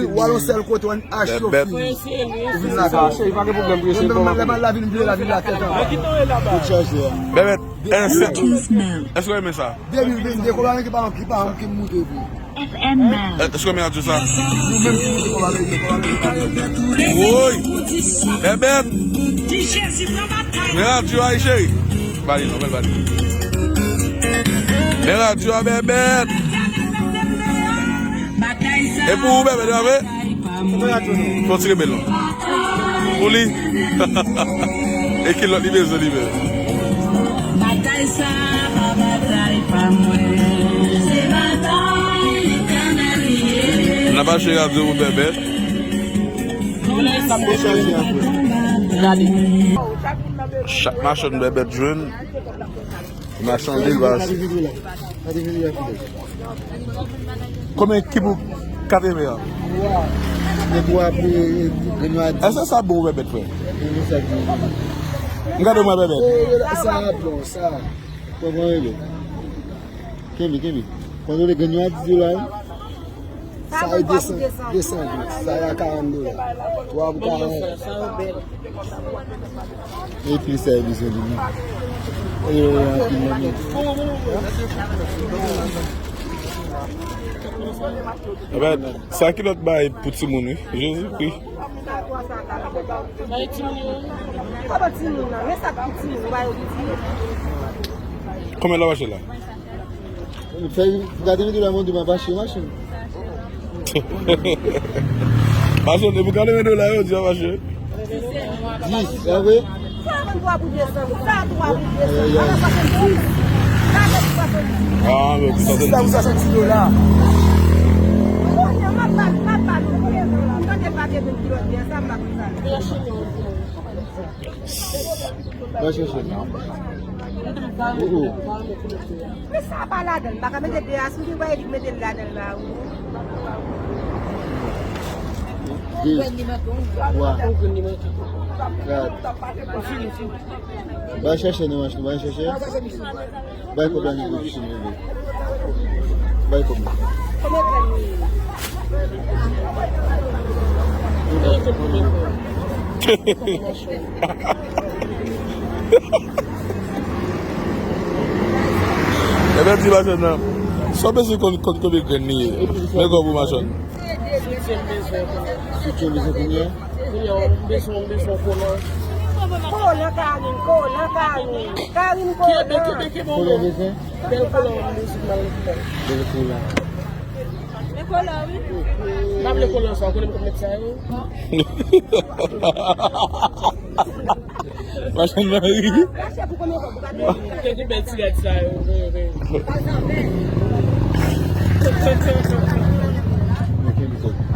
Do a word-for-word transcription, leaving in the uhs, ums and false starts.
Ou al yon sèl kote, w ann achte yon fini. Ou vin lakay. Cheri, pa gen pwoblèm pou yo, cheri. Lè m al la vin vire la, vin la tèt anba. Tout chaje a. Bèbèt, èske w renmen sa? De mil vennde, konba ki pa, ki pa, ki moute vre. Èske w renmen radyo sa? Nou menm ki moute konba vennde, konba vennde. Woy! Bèbèt! Men radyo a, cheri. Ba li non, bèl ba li. Men radyo a, Bèbèt! E pou ou, Bèbèt, w ap fè? Fò w tire bèl non. Pou li. E kilòt li bezwen li menm. Batay sa a pa batay pa mwen. Se batay Letènèl li ye. N ap achte radyo pou Bèbèt. Chak machann Bèbèt jwenn. Machann anpil baz. Konbyen ki pou katreven an? Nèg ou ap grenn yo a di. Èske sa bon ou Bèbèt, frè? M gade mwen Bèbèt. Sa bon, sa. Pran pran rele. Kenbe, kenbe. Kòndole grenn yo a dis dola wi. Sa e desan, desan. Sa e a karant dola. Twa pou karant. E plis sa e bezwen li menm. E yo anpil nan men. Ebyen, sa ki lòt bagay pou timoun wi. Jezikri. Bay timoun yo. Kòman timoun nan? Men sa pou timoun, ou ba yo piti. Konbyen l ap achte la? Fè gade men dola mwen di m ap achte machin. Machin, e pou gade men dola yo di ap achte. Dis, sa vre? Sa vennntwa pou desanm, sa twa pou desanm, ala swasanndiz. Sa vennntwa pou swasanndis. Ah, men pou swasanndis. Sis la pou swasanndis dola. Kounye a, m ap ba, m ap ba nou premye la. Tande pa gen moun ki lòt byen, sa m pa konn sa. Va chèche. Oh, oh. Men sa pa ladan l, m pa ka mete de a sou li, w pa di mete l ladan l la, wi. De, twa, kat. Va chèche nan manch nou, va chèche. Bay kòb la nan gwo kichen yo. Bay kòb la. Ebyen, di machann nan, sa w bezwen konn, konn konbyen grenn li ye? Men kòb ou machann. Soutyen m bezwen kounye a. Soutyen m bezwen kounye a. Kounye a, m bezwen, m bezwen kolan. Kolan Karine, kolan Karine. Karine kolan. Kenbe, kenbe, kenbe. Kolan bezwen? Bèl kolan, m bezwen mal kolan. Bèl kolan. Men kolan, wi. M pa vle kolan sa, ou konnen m konn met sa yo. Machann nan ri. Te gen bèl ti rad sa yo, wi, wi.